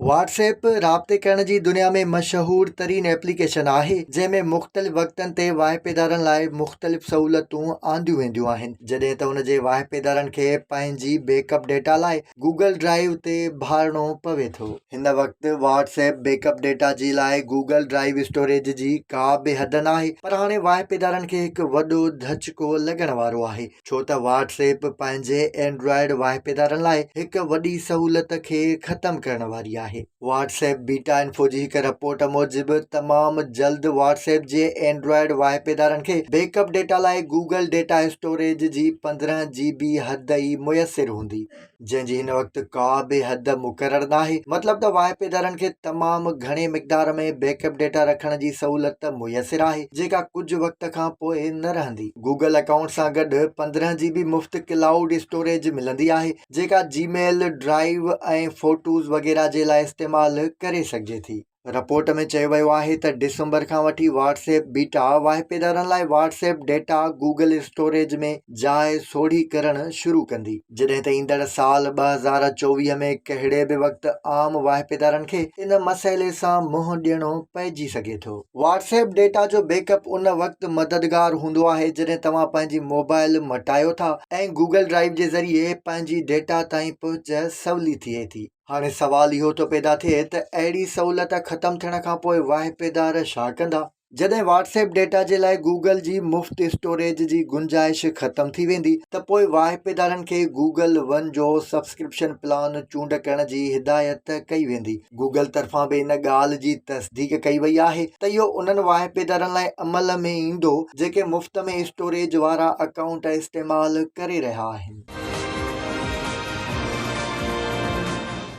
Whats app رابطي ڪرڻ جي دنيا ۾ مشهور ترين ايپليڪيشن آهي، جنهن ۾ مختلف وقتن تي واهپيدارن لاء مختلف سهولتون آنديون وينديون آهن، جڏهن ته ان جي واهپيدارن کي پنهنجي بيڪ اپ ڊيٽا لاء گوگل ڊرائيو تي ڀاڙڻو پوي ٿو. هن وقت Whats app back up data جي لاء گوگل ڊرائيو اسٽوريج جي ڪا به حد ناهي، پر هاڻي واهپيدارن کي هڪ وڏو ڌچڪو لڳڻ وارو آهي. ڇو ته واٽس ايپ پنهنجي اينڊرائيڊ واهپيدارن لاء هڪ وڏي سهولت کي ختم ڪرڻ واري آهي. واٽس ايپ بيٽا انفو جي هڪ رپورٽ موجب تمام جلد واٽس ايپ جي اينڊرائيڊ واهپيدارن کي بيڪ اپ ڊيٽا لاء گوگل ڊيٽا اسٽوريج جي 15 جي بي حد ئي ميسر هوندي. جنهن جي هن وقت ڪا به حد مقرر ناهي، مطلب ته واهپيدارن کي تمام گهڻي مقدار ۾ بيڪ اپ ڊيٽا رکڻ جي سهولت ميسر آهي، جيڪا ڪجهه وقت کان پوء نه رهندي. گوگل اڪائونٽ سان گڏ 15 جي بي مفت ڪلائوڊ اسٽوريج ملندي آهي، جيڪا جي ميل، ڊرائيو ۽ فوٽوز وغيره جي لاء استعمال ڪري سگهجي ٿي. رپورٽ ۾ چيو ويو آهي ته ڊسمبر کان وٺي واٽس ايپ بيٽا واهپيدارن لاء Whats app data Google storage ۾ جاء سوڙهي ڪرڻ شروع ڪندي، جڏهن ته ايندڙ سال 2024 ۾ ڪهڙي به وقت عام واهپيدارن کي ان مسئلي سان منهن ڏيڻو پئجي سگهي ٿو. واٽس ايپ ڊيٽا جو بيڪ اپ ان وقت مددگار هوندو آهي جڏهن توهان پنهنجي موبائل مٽايو ٿا ۽ گوگل ڊرائيو جي ذريعي پنهنجي ڊيٽا تائين پهچ سولي ٿئي ٿي. هاڻي سوال اهو ٿو پيدا ٿئي ته اهڙي سهولت ختم ٿيڻ کانپوء واهپيدار ڇا ڪندا؟ جڏهن واٽس ايپ ڊيٽا جي لاء گوگل جي مفت اسٽوريج جي گنجائش ختم ٿي ويندي ته پوء واهپيدارن کي گوگل ون جو سبسڪرپشن پلان چونڊ ڪرڻ جي هدايت ڪئي ويندي. گوگل طرفان به ان ڳالهه جي تصديق ڪئي وئي آهي ته اهو انهن واهپيدارن لاء عمل ۾ ايندو جيڪي مفت ۾ اسٽوريج وارا اڪائونٽ استعمال ڪري رهيا آهن.